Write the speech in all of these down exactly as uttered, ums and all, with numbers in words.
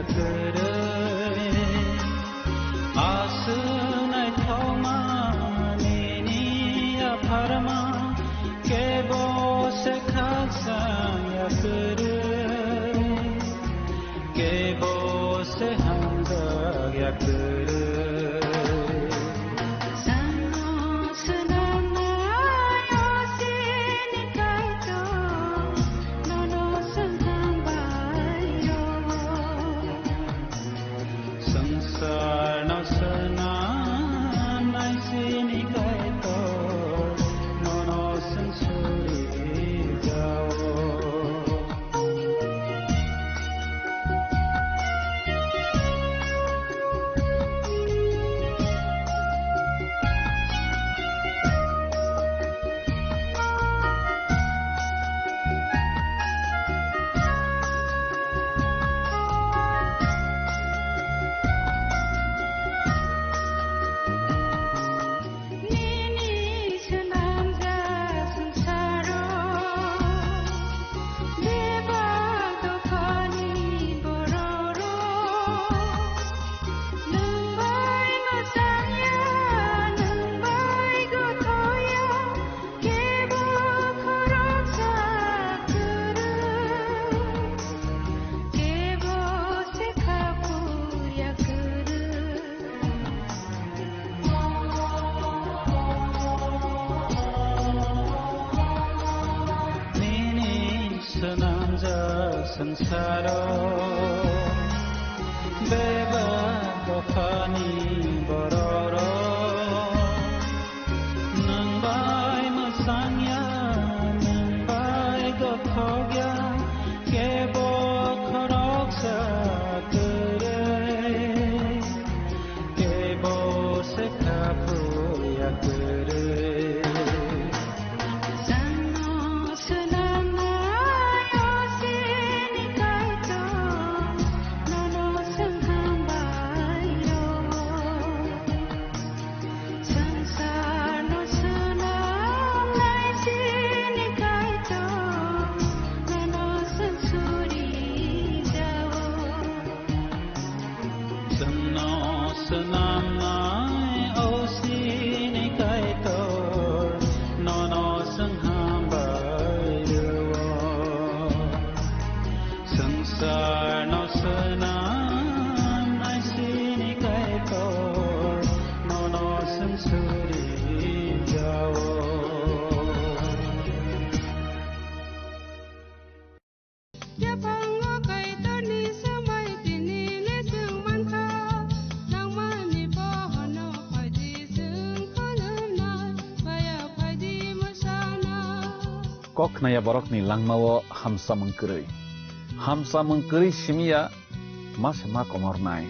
Kwrwi aswk naithokma nini yapharma, kebo se khakchang ya kwrwi, kebo se hamjak ya kwrwi. Sano swnamnai o sini Kaitor, nono swngchang bai rwo. Swngcharno swnamnai sini Kaitor, nono swng suri jao. Nini swnamjak swngcharo bebak dophani bororok nwng bai mwchangya, nwng bai gothoya, kebo khoroksa kwrwi, kebo se kha phurya kwrwi. Nini swnamjak swngcharo bebak dophani bororok nwng bai mwchangya, nwng bai gothokya, kebo khoroksa kwrwi. Kebo se kha phurya kwrwi. Sano swnamnai o sini Kaitor, nono swngchang bai rwo. Swngcharno swnamnai sini Kaitor, nono swng suri jao. Chwngno swnamnai o sini Kaitor, nono swng hambai rwo. Swngcharno swnamnai sini Kaitor, nono swng suri jao. Yaphango Kaitorni swmai tini le chwng mankha, nangmani bohono phaidi chwng khulumnai, baya phaidi mwsana. Kok khnaya borokni langmao hamsamung kwrwi. Hamsamung kwrwi simiya ma se ma komornai.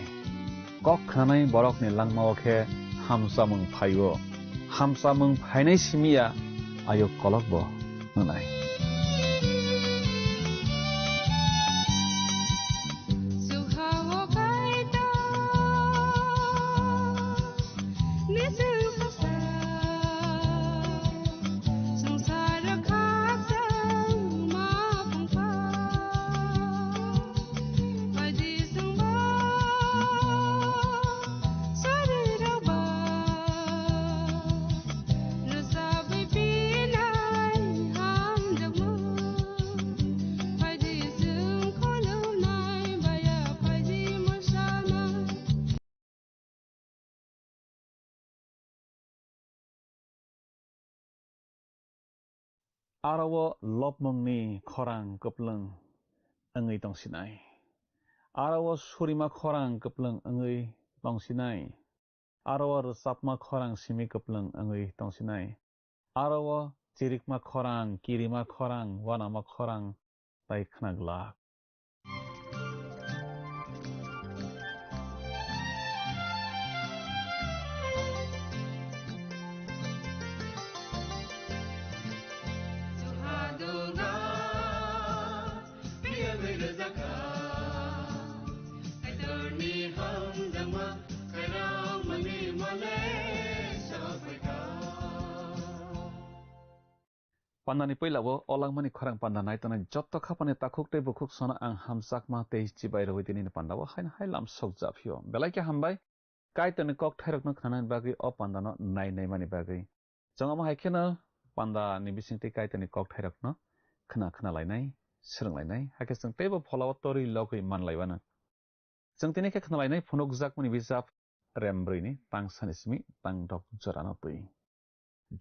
Kok khnanai borokni langmao khe hamsamung phaio. Hamsamung phainai simiya ayuk kolokbo wngnai. Aro o lobmungni khorang kwplwng wngwi tongsinai. Aro o surima khorang kwplwng wngwi tongsinai. Aro o rwchapma khorang simi kwplwng wngwi tongsinai. Aro o chirikma khorang, kirima khorang, uanama khorang tai khna glak. Pandani puila o olangmani khorang panda nai tongnai jotto khapani takhuk tei bukhuk sono ang hamjakma tei chibai rwui tini pandao haino hai lam sok japhio. Belai khe hambai, Kaitorni kokthairokno khnanani bagwi o pandano nai naimani bagwi. Chwng omo hai kheno pandani bisingtwi Kaitorni kokthairokno khna khna lainai, swrwng lainai, hakhe chwng teibo pholao torwi logwi man laiwano. Chwng tini khe khna lainai phunukjakmani bijap rem brwini tang sani simi tang dok jorano twi.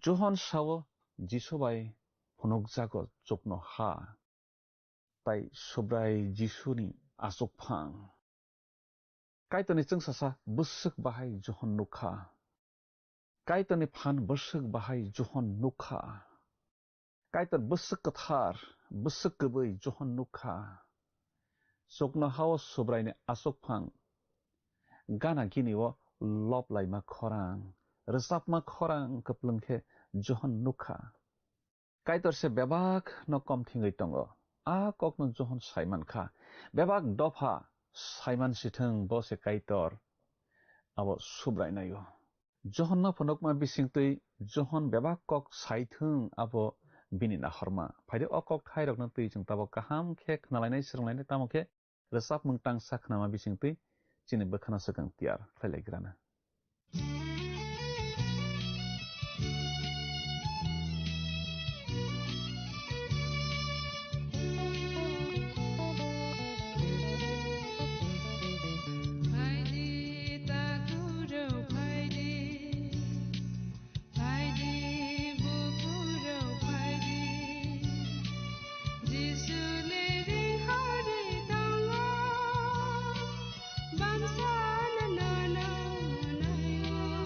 Johon sao Jisu bai phunukjago chukno ha, tai Subrai Jisuni achukphang. Kaitorni chwngsasa bwswk bahai Johon nukha. Kaitorni phan bwswk bahai Johon nukha. Kaitor bwswk kwthar, bwswk kwbwi Johon nukha. Chuknohao Subraini achukphang gana gini o lob laima khorang, rwchapma khorang kwplwng khe Johon nukha. Kaitor se bebak no kom thingwi tongo. A kok no Johon sai man kha. Bebak dopha sai man si thung, bo se Kaitor abo Subrai naio. Johon no phunukma bisingtwi Johon bebak kok sai thung, abo bini nahorma. Phaidi o kok thairokno twi chwng tabok kaham khe khnalainai, swrwnglainai, tamo khe rwchapmung tangsa khnama bisingtwi chini bwkhano swkang tiyar khlai lai grana. Phaidi takhurok phaidi, phaidi bukhurok phaidi, Jisu le ri hari tongo, bamsa no nono naio.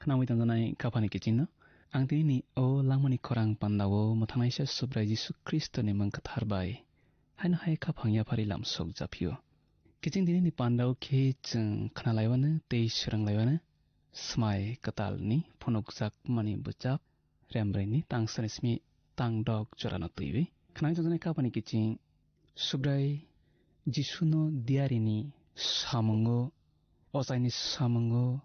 Khnawi tongjaknai Kha phani kichingno, ang tini o langmani khorang pandao mwthangnaisa Subrai Jisu Khristoni mung kwthar bai haino hai khaphang yaphari lam sok japhio. Kiching dinini pandao khe chwng khnalaiwano tei swrwnglaiwano Swmai Kwtalni phunukjakmani bwchap Rembremni tang sani simi tang dok jorano twiwi. Khnawi tongjaknai Kha phani kiching Subrai Jisuno diarini samungo, ochaini samungo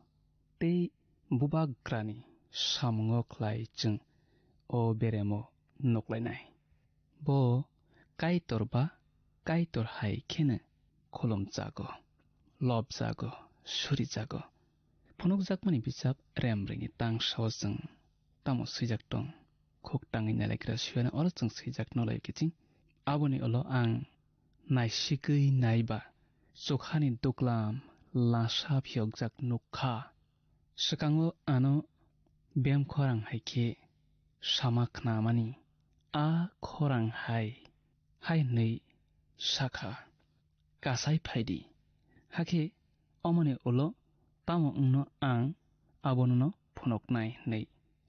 tei bubagrani samungo khlai chwng o beremo nuklainai. Bo Kaitor ba Kaitor hai kheno khulumjago, lobjago, surijago. Phunukjakmani bijap Rembremni tangsao chwng tamo swijak tong? Khuk tangwi nailaigra suyano oro chwng swijak nolai kiching. Aboni ulo ang naisigwi naiba chukhani duglam lasa phiyokjak nuk kha. Swkango ano bem khorang hai khe sama khnamani, a khorang hai, hai hwnwi sakha, "Kasai phai di, hakhe omoni ulo tamo wngno ang abonono phunuknai," hwnwi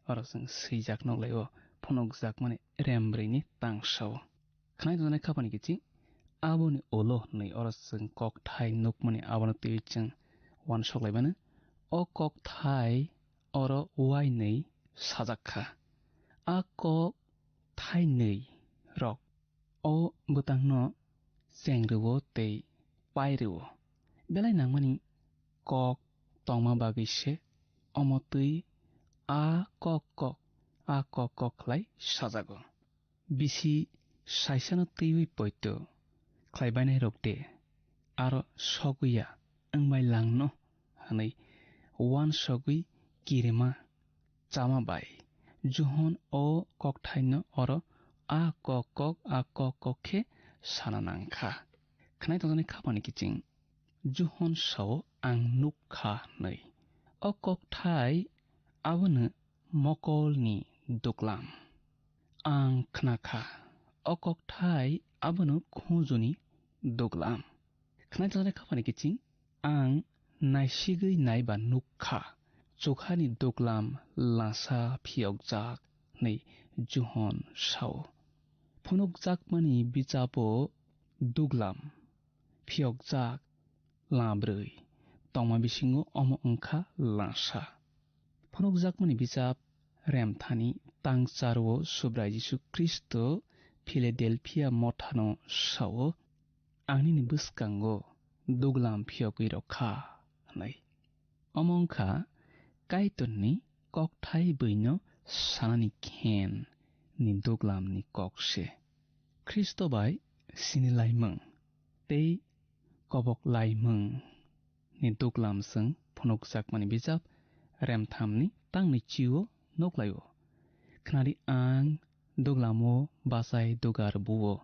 oro chwng swijak nuklaio phunukjakmani Rembremni tangsao. Khwnai tongjaknai Kha phani kiching, "Aboni ulo," hwnwi oro chwng kokthai nukmani abono twiwi chwng uansuk laimano. O kokthai oro uainwi sajak kha. A kok thainwi rok o bwtangno cheng rwo tei pai rwo. Belai nangmani kok tongma bagwi se omo twi a kok kok, a kok kok khlai sajago. Bisi saisano twiwi poito khlai bainai rok de aro sogwi ya wng bai langno hwnwi uansugwi kirima chama bai Johon o kokthaino oro a kok kok, a kok kok khe sana nang kha. Khwnai tongjaknai Kha phani kiching Johon sao, "Ang nuk kha," hwnwi. O kokthai abono mokolni duglam. Ang khna kha, o kokthai abono khunjuni duglam. Khwnai tongjaknai Kha phani kiching, "Ang naisigwi naiba nuk kha, chukhani duglam lasa phiyokjak," hwnwi Johon sao. Phunukjakmani bichapo duglam phiyokjak labrwi tongma bisingo omo wngkha lasa. Phunukjakmani bichap Remthani tangcharwo Subrai Jisu Khristo Philadelphia mothano sao, "Ang nini bwskango duglam phiyogwi rw kha," hwnwi. Omo wngkha Kaitorni kokthai bwino sanani khen ni duglamni kok se. Khristo bai sinilaimung tei kobok laimung ni duglam chwng phunukjakmani bijap Remthamni tangni chio nuklaio. Khnari ang duglamo bachai dugar buo.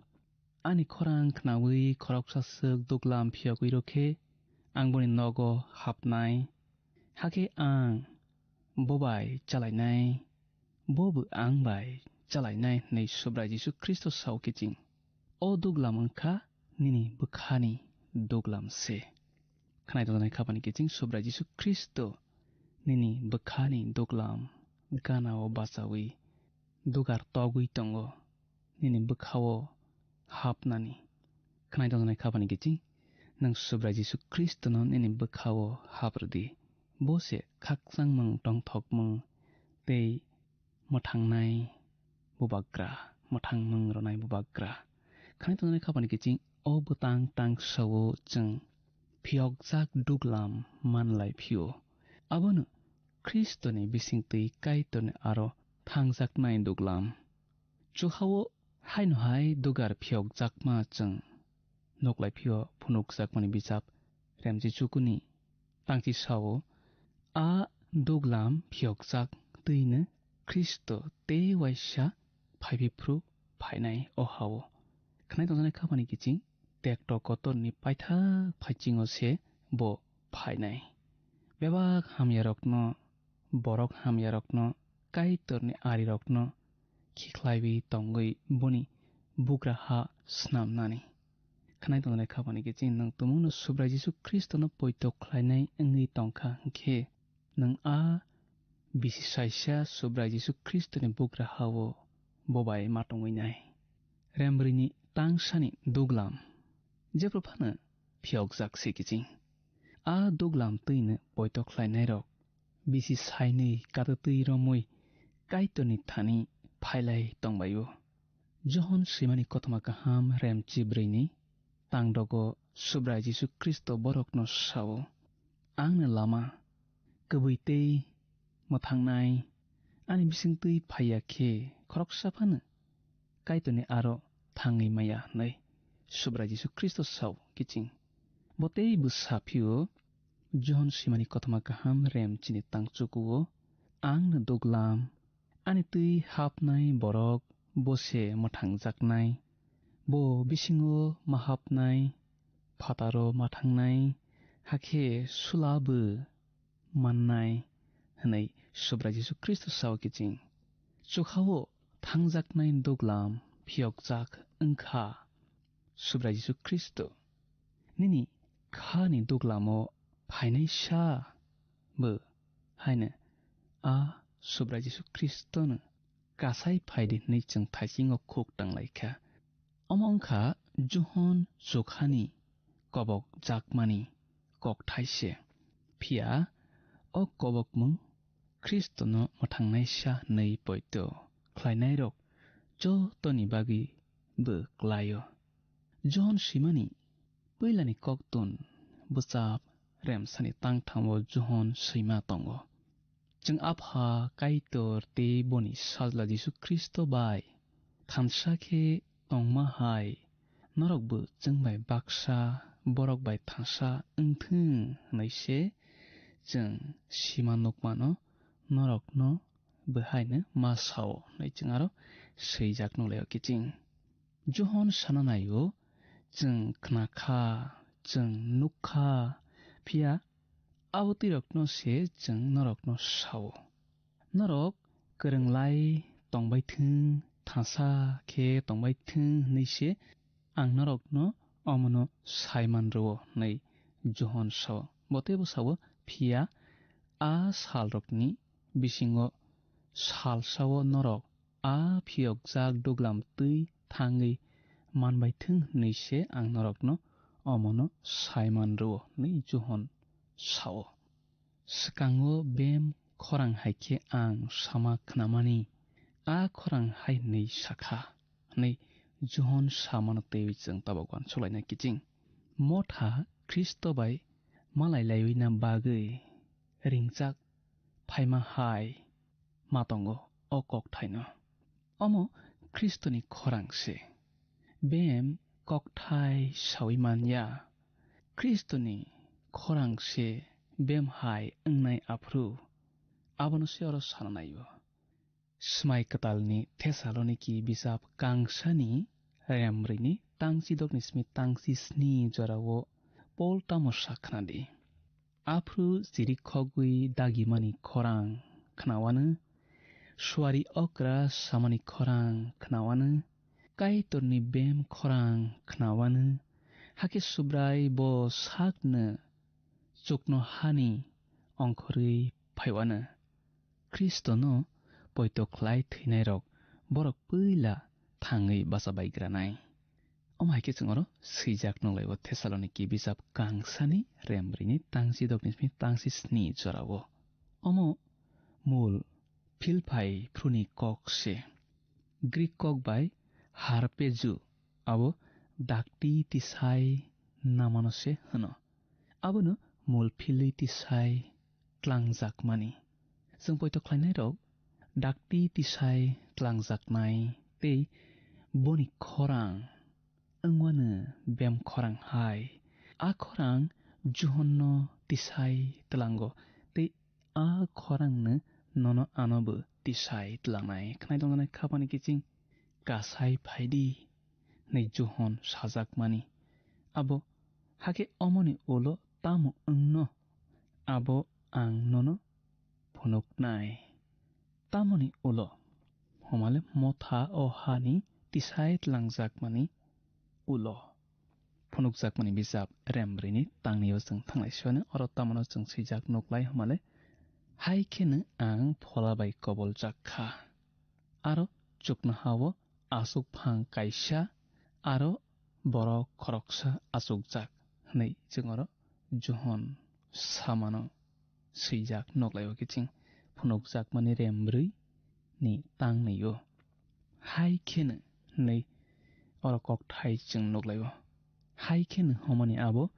Ani khorang khnaui khoroksa swk duglam phiyogwi rw khe ang boni nogo hapnai. Hakhe ang bo bai chalainai, bo bo ang bai chalainai hwnwi Subrai Jisu Khristo sao kiching. O duglam wngkha nini bwkhani duglam se. Khnai tongjaknai kha phani kiching Subrai Jisu Khristo nini bwkhani duglam ganao bachaui dugar togwi tongo nini bwkhao hapnani. Khnai tongjaknai kha phani kiching nwng Subrai Jisu Khristono nini bwkhao haprwdi. Bo se khakchangmung, tongthokmung tei mwthangnai bubagra, mwthangmung rwnai bubagra. Khnai tongjaknai kha phani kiching o bwtang tangsao chwng phiyokjak duglam manlai phio. Abono Khristoni bisingtwi Kaitorni aro thangjaknai duglam. Chuhao haino hai dugar phiyokjakma chwng nuklai phio phunukjakmani bijap Remchi Chukuni tangchi sao, a duglam phiyokjak twino Khristo tei waisa phaibi phru phainai o hao. Khnai tongjaknai kha phani kiching tekto kotorni paithak phaichingo se bo phainai. Bebak hamyarokno, borok hamyarokno, Kaitorni arirokno khikhlaiwi tongwi boni bugra ha snamnani. Khnai tongjaknai kha phani kiching nwng tumungno Subrai Jisu Khristono poito khlainai wngwi tongkha hwnkhe nwng a bisi saisa Subrai Jisu Khristoni bugra ha-o bo bai ma tongwi nai. Rembrwini tangsani duglam jephru phano phiyokjak se kiching. A duglam twino poito khlainairok bisi sainwi katatwi romwi Kaitorni thani phailai tongbai-o. Johon swimani kothoma kaham rem chibrwini tangdogo Subrai Jisu Khristo borokno sao, "Angno lama, kwbwi tei mwthangnai. Ani bisingtwi phaiya khe khoroksa phano Kaitorni aro thangwi maya," hwnwi Subrai Jisu Khristo sao kiching. Bo tei bwsa phio Johon swimani kothoma kaham rem chini tangchukuo, "Angno duglam, ani twi hapnai borok bo se mwthangjaknai. Bo bisingo ma hapnai, phataro ma thangnai, hakhe sula bo mannai," hwnwi Subrai Jisu Khristo sao kiching. Chukhao thangjaknai duglam phiyokjak wngkha Subrai Jisu Khristo. Nini khani duglamo phainaisa bo haino a Subrai Jisu Khristono kasai phaidi hwnwi chwng thaisingo khuk tanglaikha. Omo wngkha Johon chukhani kobok jakmani kokthai se. Phiya o kobokmung Khristono mwthangnaisa hwnwi poito khlainairok jotoni bagwi bo klaio. Johon swimani puilani koktun bwchap remsani tangthamo Johon swima tongo. Chwng Apha Kaitor tei boni Sajla Jisu Khristo bai thansa khe tongma hai norokbo chwng bai baksa borok bai thansa wng thung hwnwi se chwng sima nukmano, norokno bo haino ma sao hwnwi chwng aro swijak nukhlaio kiching. Johon sana naio, "Chwng khna kha, chwng nuk kha, phiya abo twirokno se chwng norokno sao. Norok kwrwnglai tongbai thung, thansa khe tongbai thung hwnwi se ang norokno omono sai man rwo," hwnwi Johon sao. Bo teibo sao, "Phiya a salrokni bisingo salsao norok a phiyokjak duglam twi thangwi manbai thung hwnwi se ang norokno omono sai man rwo," hwnwi Johon sao. Swkango bem khorang hai khe ang sama khnamani, a khorang hai hwnwi sakha, hwnwi Johon samano twiwi chwng tabuk uansuk laina kiching. Motha Khristo bai malai laiwina bagwi ringjak phaima hai ma tongo o kokthaino. Omo Khristoni khorang se. Bem kokthai saui man ya. Khristoni khorang se bem hai wngnai aphuru. Abono se oro sana naio. Swmai kwtalni Thesaloniki bijap kangsani remrwini tangchi dokni simi tangchi sni jorao Pol tamo sa khna di. Aphuru chirikhogwi dagimani khorang khnawano, suari okra samani khorang khnawano, Kaitorni bem khorang khnawano, hakhe Subrai bo sakno chuknohani ongkhorwi phaiwano. Khristono poito khlai thwinairok borok puila thangwi bacha baigranai. Omo hai khe chwng oro swijak nukhlaibo Thesaloniki bijap kangsani remrwini tangchi dokni simi tangchi sni jorao. Omo mul Philpai phruni kok se. Greek kok bai harpezu, abo dakti tisai namano se hwno. Abono mul philwi tisai tlangjakmani. Chwng poito khlainairok dakti tisai tlangjaknai tei boni khorang wngwano bem khorang hai. A khorang Johonno tisai tlango tei a khorangno nono anobo tisai tlangnai. Khnai tongjaknai khapani kiching kasai phaidi hwnwi Johon sajakmani. Abo hakhe omoni ulo tamo wngno abo ang nono phunuknai. Tamoni ulo, homale motha o hani tisai tlangjakmani ulo. Phunukjakmani bijap remrwini tangnio chwng thanglai siwani oro tamano chwng swijak nuklai homale Hai kheno ang phola bai koboljak kha. Aro chuknoha-o aswk phang kaisa, aro borok khoroksa achukjak, hwnwi chwng oro Johon samano swijak nuklaio kiching phunukjakmani rem brwi ni tangnwi-o. Hai kheno hwnwi oro kokthai chwng nuklaio. Hai kheno homani abo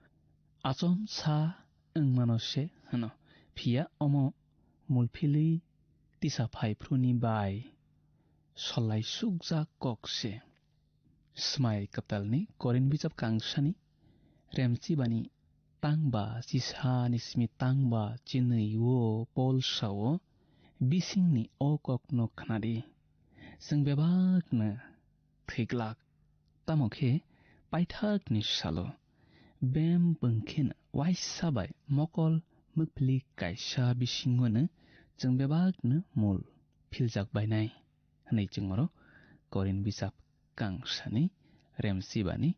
achomsa wngmano se hwno. Phiya omo mulphilwi tisa phaiphru ni bai solai sukjak kok se. Swmai kwtalni Korin bijap kangsani remchibani tangba chisani simi tangba chinwi-o Pol sao, bisingni o kokno khnadi. Chwng bebakno thwiglak, tamo khe paithakni salo bem bwngkhen waisa bai mokol mukpli kaisa bisingono chwng bebakno mul philjak bainai, hwnwi chwng oro Korin bijap kangsani remsibani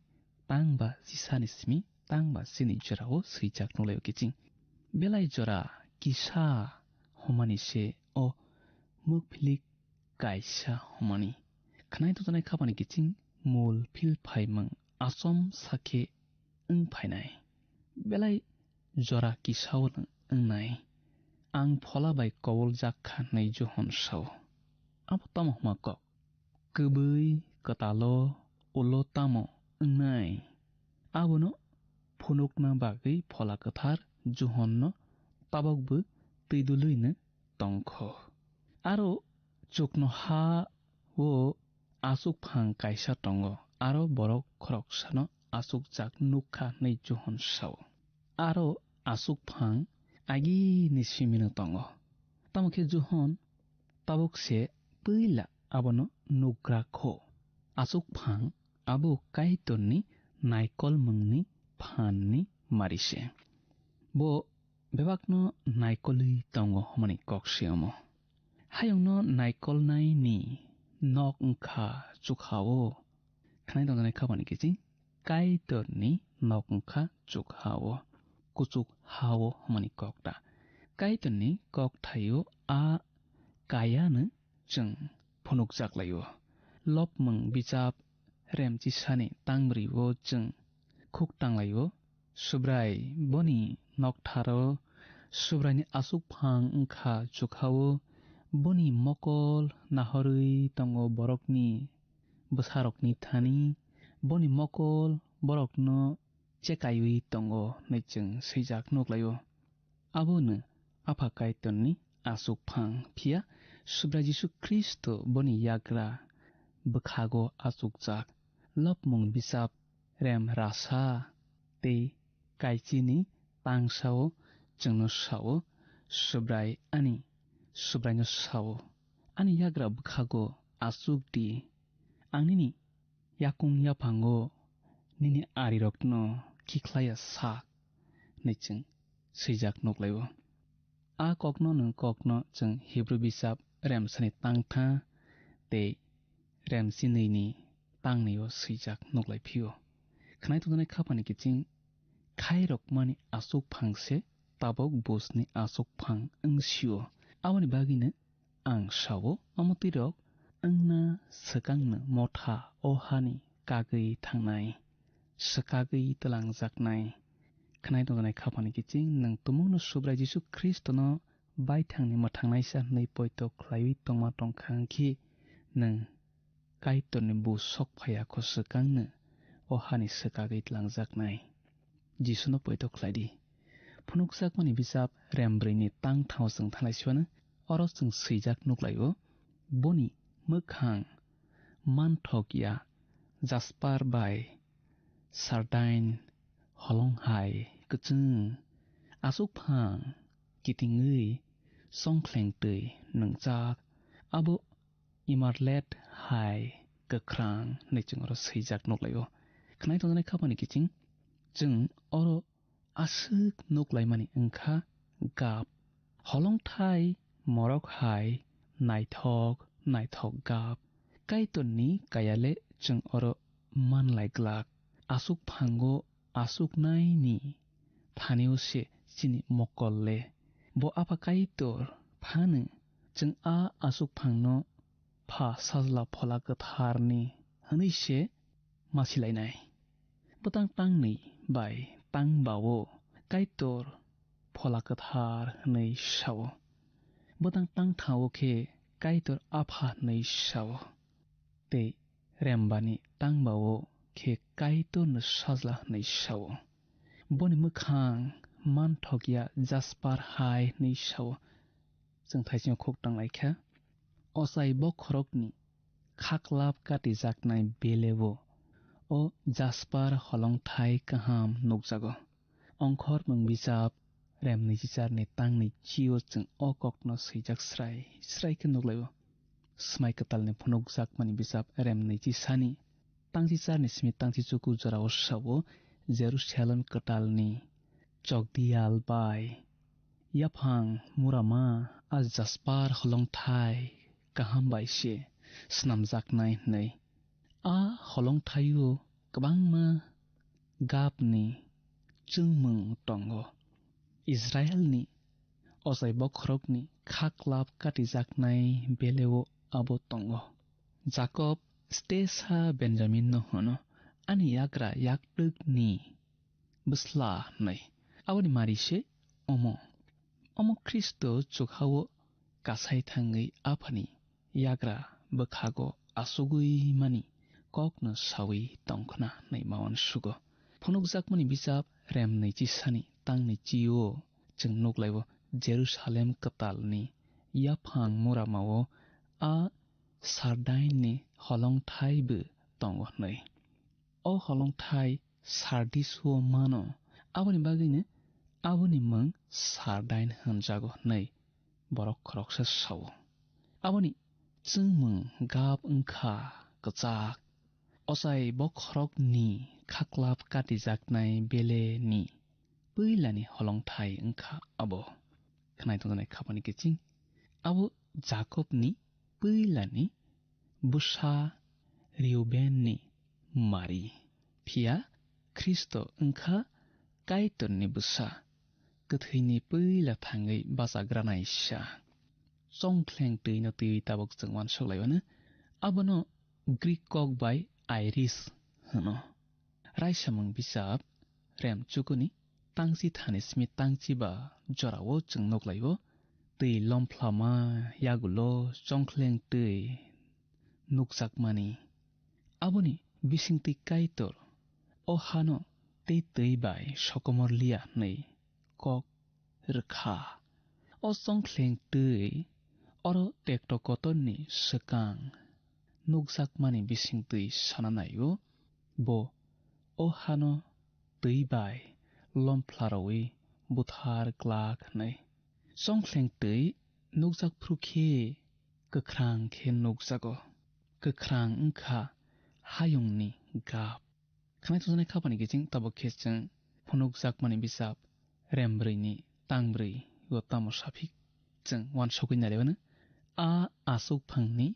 tangba chisani simi tangba chini jorao swijak nuklaio kiching. Belai jora kisa homani se o mukphilik kaisa homani. Khnai tongjaknai khapani kiching mul phil phaimung achom sakhe wng phainai. Belai jora kisao no wngnai. Ang phola bai koboljak kha hwnwi Johon sao. Abo tamo hwnma kok? Kwbwi kwtalo ulo tamo wngnai? Abono phunukna bagwi phola kwthar Johonno tabokbo twi dulwino tongkho. Aro chuknoha-o aswk phang kaisa tongo, aro borok khoroksano aswkjak nukha hwnwi Johon sao. Aro aswk phang agini simino tongo. Tamo khe Johon tabuk se puila abono nukgra kho. Aswk phang abo Kaitorni naikolmungni phanni mari se. Bo bebakno naikolwi tongo hwnmani kok se omo. Hayungno naikolnaini nok wngkha chukha-o. Khnai tongjaknai khapani kiching Kaitorni nok wngkha chukha-o, kuchuk ha-o hwnmani kok ta. Kaitorni kokthaio a kayano chwng phunukjak laio. Lopmung bijap remchisani tangbrwi-o chwng khuk tanglaio. Subrai boni noktharo Subraini aswk phang wngkha chukha-o, boni mokol nahorwi tongo borokni bwsarokni thani, boni mokol borokno chekaiwi tongo hwnwi chwng swijak nuklaio. Abono Apha Kaitorni aswk phang, phiya Subrai Jisu Khristo boni yagra bwkhago achukjak. Lopmung bijap rem rasa tei kaichini tangsao chwngno sao, Subrai ani Subraino sao, ani yagra bwkhago achuk di, ang nini yakung yaphango nini arirokno khiklaiya sak, hwnwi chwng swijak nuklaio. A kokno nwng kokno chwng Hibru bijap remsani tangtha tei remsinwini tangnwio swijak nuklai phio. Khnai tongjaknai khapani kiching khairokmani aswk phang se tabuk bujni aswk phang wngsio. Aboni bagwino ang sao, omo twirok wngna swkangno motha o hani kagwi thangnai, swkagwi twlangjaknai. Khnai tongjaknai khapani kiching nwng tumungno Subrai Jisu Khristono baithangni mwthangnaisa hwnwi poito khlaiwi tongma tongkha wngkhe, nwng Kaitorni bu sok phaiya kho swkangno o hani swkagwi twlangjaknai. Jisuno poito khlai di. Phunukjakmani bijap rem brwini tang thao chwng thanglai siwano oro chwng swijak nuklaio, boni mwkhang manthok ya jasper bai sardain holong hai kwchwng, aswk phang kitingwi songkhleng twi nwngjak, abo emerald hai kwkhrang hwnwi chwng oro swijak nuklaio. Khnai tongjaknai khapani kiching chwng oro aswk nuklaimani wngkha gap. Holongthai morok hai naithok naithok gap. Kaitorni kayale chwng oro manlai glak. Aswk phango aswk naini thanio se chini mokol le Bo Apha Kaitor phano chwng a aswk phangno Pha Sajla Phola Kwtharni hwnwi se masilainai. Bwtang tangnwi bai tang ba-o Kaitor Phola Kwthar hwnwi sa-o. Bwtang tang tha-o khe Kaitor Apha hwnwi sa-o. Tei rembani tang ba-o khe Kaitorno Sajla hwnwi sa-o. Boni mwkhang manthokya jasper hai hwnwi sa-o. Chwng thaisingo khuk tang lai kha. Ochai bokhorokni khaklap katijaknai beleo o jasper holongthai kaham nukjago. Ongkhormung bijap rem nwichicharni tangni chio chwng o kokno swijak srai srai khe nuklaio. Swmai kwtalni phunukjakmani bijap rem nwichi sani tangchi charni simi tangchi chuku jorao sao, Jerusalem kwtalni chokdiyal bai yaphang murama a jasper holongthai kaham bai se snamjaknai hwnwi. A holongthaio kwbangma gapni chwngmung tongo. Israilni ochai bokhorokni khaklap katijaknai beleo abo tongo. Jakob stesa Benjaminno hwno, "Ani yagra yaktwkni bwsla," hwnwi. Aboni mari se omo. Omo Khristo chukha-o kasai thangwi Aphani yagra bwkhago achugwi mani kokno saui tongkhna hwnwi ma uansugo. Phunukjakmani bijap rem nwichi sani tangni chio chwng nuklaio, Jerusalem kwtalni yaphang muramao a Sardainni holongthaibo tongo hwnwi. O holongthai Sardis-o mano, aboni bagwino aboni mung Sardain hwnjago hwnwi borok khoroksa sao. Aboni chwngmung gap wngkha kwchak. Ochai bokhorokni khaklap katijaknai beleni puilani holongthai wngkha abo. Khwnai tongjaknai khapani kiching. Abo Jakobni puilani bwsa Reubenni mari. Phiya Khristo wngkha Kaitorni bwsa, kwthwini puila thangwi bachagranai sa. Chongkhleng twino twiwi tabuk chwng uansuk laiwano. Abono Greek kok bai iris hwno. Raisamung bijap rem chukuni tangchi thani simi tangchi ba jorao chwng nuklaio. Twi lomphla ma yagulo chongkhleng twi nukjakmani. Aboni bisingtwi Kaitor o hano tei twi bai sokomor liya hwnwi kok rwkha. O chongkhleng twi oro tekto kotorni swkang nukjakmani bisingtwi sana naio, bo o hano twi bai lomphla rwui buthar glak hwnwi. Chongkhleng twi nukjak phru khe kwkhrang khe nukjago. Kwkhrang wngkha hayungni gap. Khwnai tongjaknai khapani kiching tabuk khe chwng phunukjakmani bijap rem brwi ni tang brwi o tamo saphik chwng uansugwi nailaimano. A aswk phangni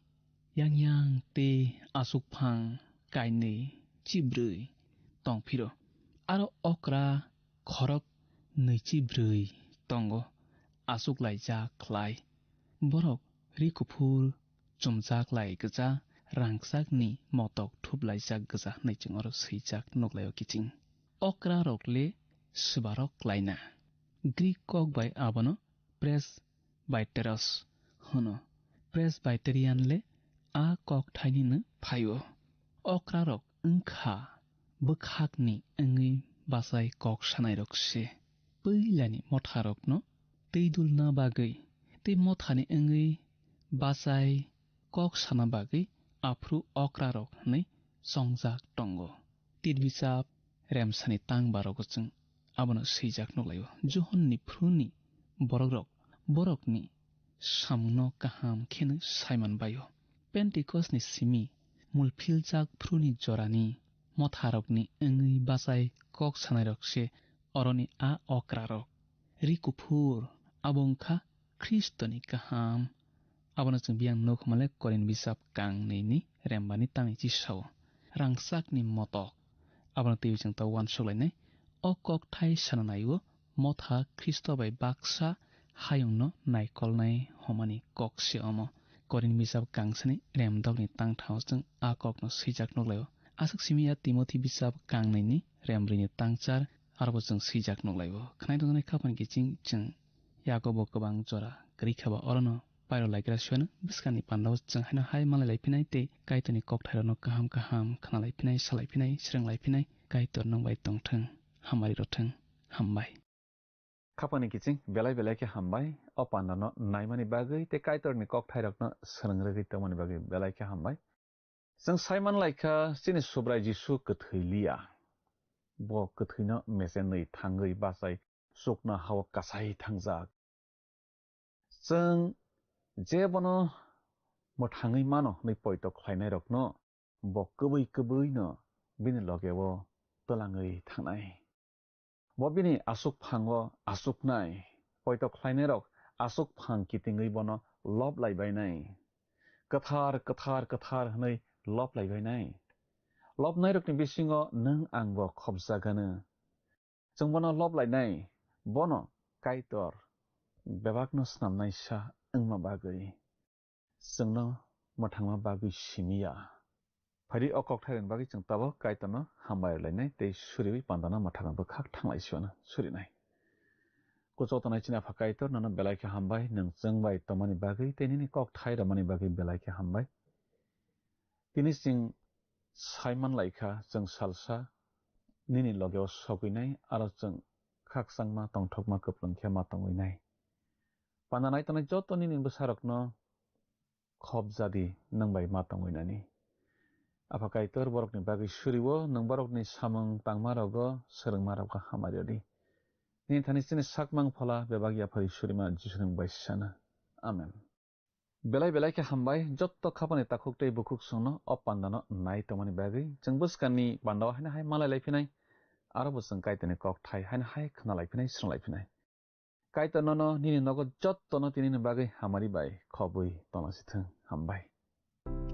yang yang tei aswk phang kainwi chibrwi tong phiro. Aro okra khorok nwichi brwi tongo, aswk laijak khlai. Borok ri kuphur chumjak lai gwja, rangchakni motok thup laijak gwja hwnwi chwng oro swijak nuklaio kiching. Okra rok le swbarok klaina. Greek kok bai abono presbyteros hwno. Presbyterian le a kok thainino phaio. Okra rok wngkha bwkhakni wngwi bachai kok sanairok se. Puilani motharokno twi dulna bagwi tei mothani wngwi bachai kok sana bagwi aphuru okrarok hwnwi chongjak tongo. Tirbichap remsani tang barogo chwng abono swijak nuklaio. Johonni phuruni borokrok borokni samungno kaham kheno saiman baio. Pentikosni simi mulphiljak phuruni jorani motharokni wngwi bachai kok sanairok se oroni a okrarok. Ri kuphur abo wngkha Khristoni kaham. Abono chwng biyang nuk hwnmale Korin bisap kang nini rembani tangwi chisao. Rangchakni motok. Abono twiwi chwng tabuk uansuk lainai. O kokthai sana naio motha Khristo bai baksa hayungno naikolnai hwnmani kok se omo. Korin bijap kangsani remdokni tangthao chwng a kokno swijak nuklaio. Aswk simi ya Timothi bijap kangnaini rembrwini tangchar, arobo chwng swijak nuklaio. Khwnai tongjaknai khapang kiching chwng Yakobo kwbang jora kwrwi kha ba orono pairo laikra suiano bwskangni pandao chwng haino hai manlai laiphinai tei Kaitorni kokthairokno kaham kaham khna laiphinai, sa laiphinai, srwng laiphinai. Kaitor nwng bai tongthwng, hamari rwthwng. Hambai. Khapangni kiching belai belai khe hambai, o pandano naimani bagwi tei Kaitorni kokthairokno srwng rwgwi tongmani bagwi belai khe hambai. Chwng sai man lai kha, chini Subrai Jisu kwthwi liya. Bo kwthwino mesenwi thangwi bachai chukno hao kasai thangjak. Chwng je bono mwthangwi mano hwnwi poito khlainairokno bo kwbwi kwbwino bini logeo twlangwi thangnai. Bo bini aswk phango achuknai. Poito khlainairok aswk phang kitingwi bono lob lai bainai. Kwthar, kwthar, kwthar hwnwi lob lai bainai. Lobnairokni bisingo nwng angbo khopjagano. Chwng bono lob lainai, bono Kaitor bebakno snamnaisa wngma bagwi. Chwngno mwthangma bagwi simi ya. Phaidi o kokthairokni bagwi chwng tabuk Kaitorno hambai rwlainai tei suriwi pandano mwthangma bwkhak thanglai siwano surinai. Kuchuk tongnai chini Apha Kaitor, nono belai khe hambai, nwng chwng bai tongmani bagwi tei nini kokthai romani bagwi belai khe hambai. Tini chwng sai man lai kha, chwng salsa nini logeo sogwinai, aro chwng khakchangma, tongthokma, kwplwng khe ma tongwinai. Panda nai tongnai joto nini bwsarokno khopjadi, nwng bai ma tongwinani. Apha Kaitor, borokni bagwi suriwo, nwng borokni samung tangmarogo, swrwngmarogo hamari rwdi. Nini thani chini sakmang phola bebak yaphari surima Jisu nwng bai sana. Amen. Belai belai khe hambai, jotto khapani takhuk tei bukhuk songno o pandano nai tongmani bagwi. Chwng bwskangni pandao haino hai malai lai phinai, aro bo chwng Kaitorni kokthai haino hai khna lai phinai, srwng lai phinai. Kaitor nono nini nogo jottono tinini bagwi hamari bai khobwi tongna sithwng. Hambai.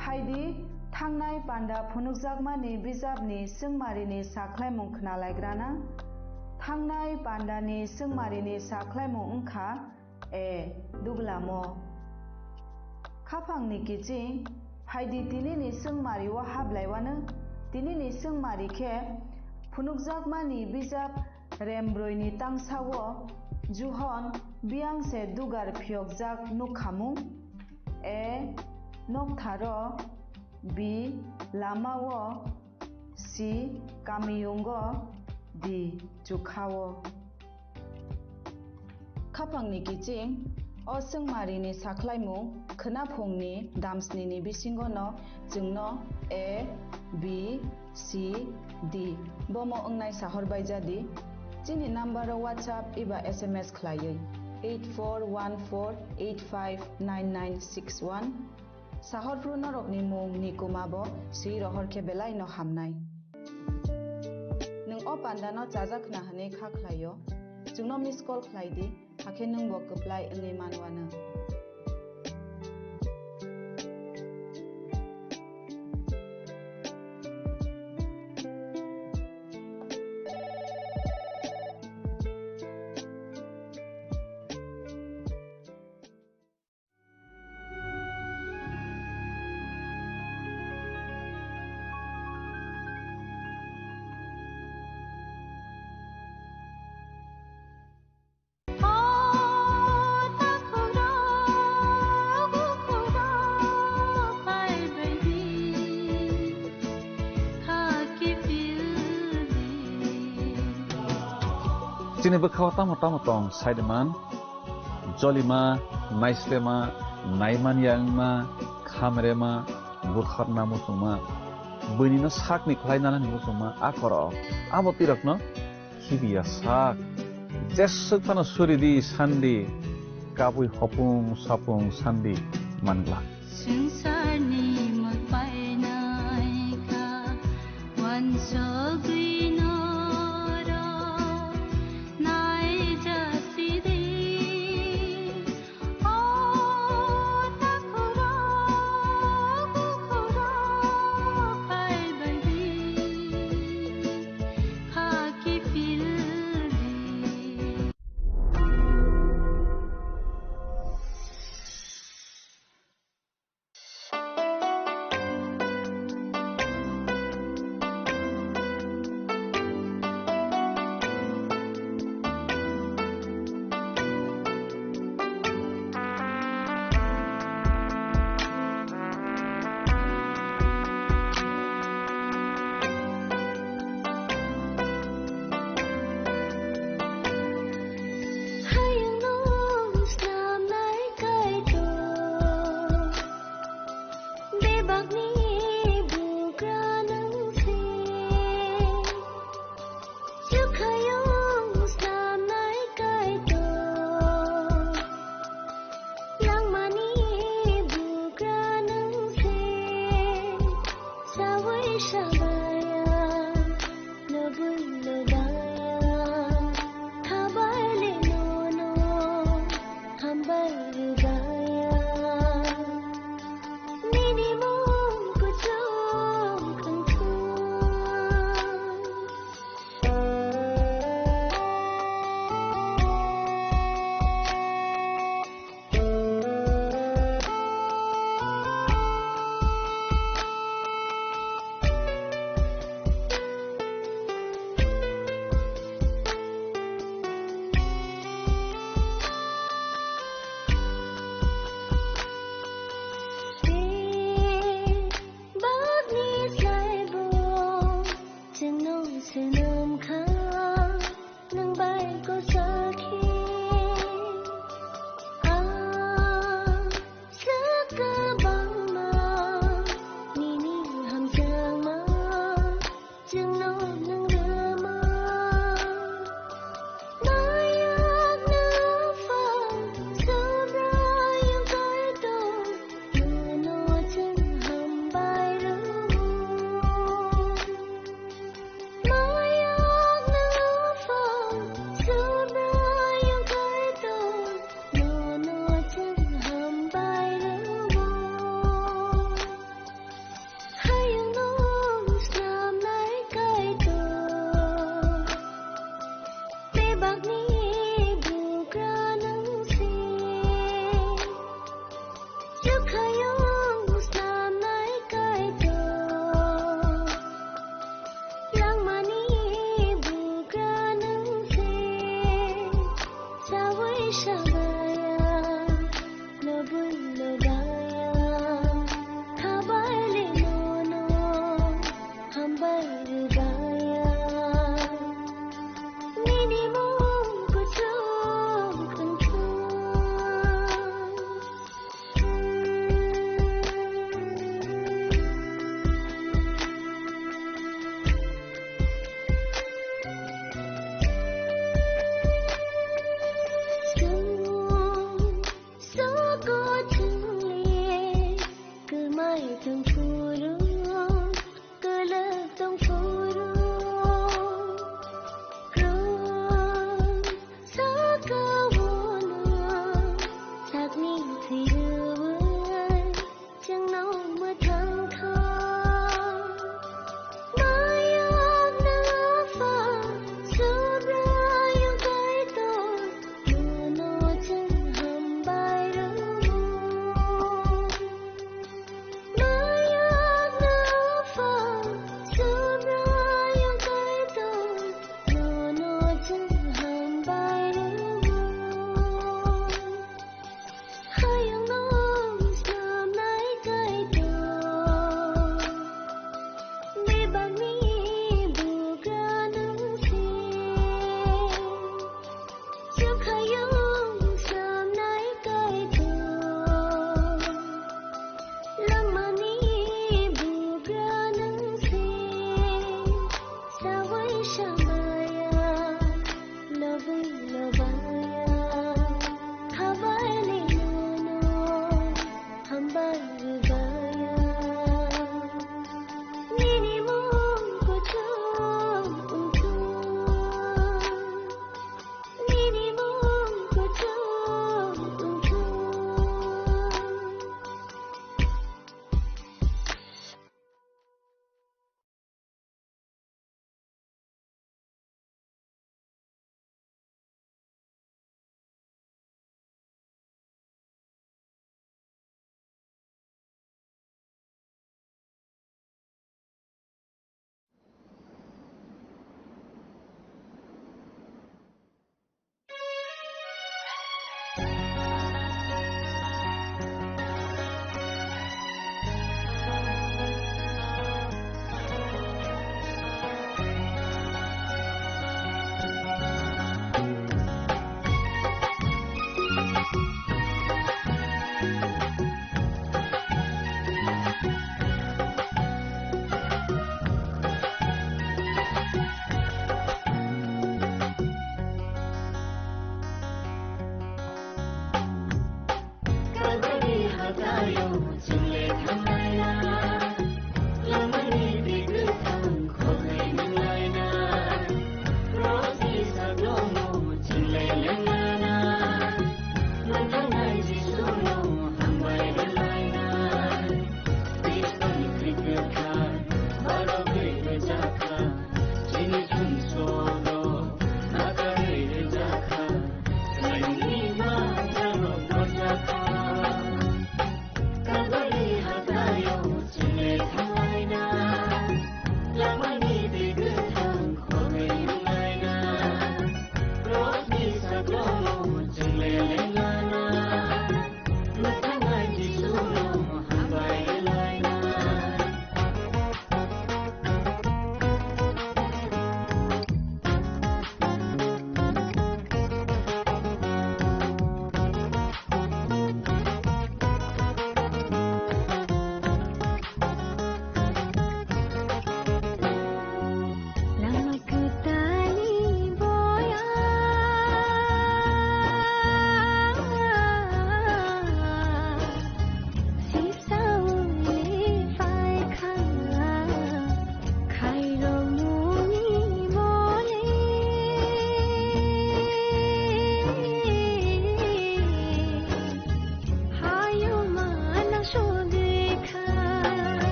Phaidi, thangnai panda phunukjakmani bijapni swngmarini sakhlaimung khna laigrana. Thangnai pandani swngmarini sakhlaimung wngkha A. Duglamo. Khaphangni kiching, phaidi tinini swngmari o hablaiwano, tinini swngmari khe phunukjakmani bijap rembrwini tangsao Johon biyang se dugar phiyokjak nukhamung, A. Noktharo, B. Lamao, C. Kamiyungo, D. Chukhao. Khaphangni kiching, o swngmarini sakhlaimung khwnaphungni damsnini bisingono chwngno A, B, C, D bomo wngnai sahor baijadi. Chini number-o WhatsApp eba S M S khlaiwi eight four one four eight five nine nine six one. Sahorphru norokni mung ni kuma bo swi rohor khe belai no hamnai. Nwng o panda no chajak khna hwnwi kha khlai o, chwngno miss call khlai di, hakhe nwng bo kwplai wngwi man wano. Chini bwkhao tamo tamo tong saiman, jolima, naislema, naimanya wngma, khamrema, butharna muchungma, buinino sakni khlai nanani muchungma, a korok, abo twirakno khibiya sak. Jeswk phano suri di sandi, kabui hopung sapung sandi manglak. Swngcharni mwkpainai kha, uansugwi norok naijasidi. O takhurok, bukhurok phaibaidi, khaki pildi.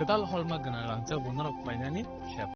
Kwtal holma gwnang rangchak bo norok painani sep.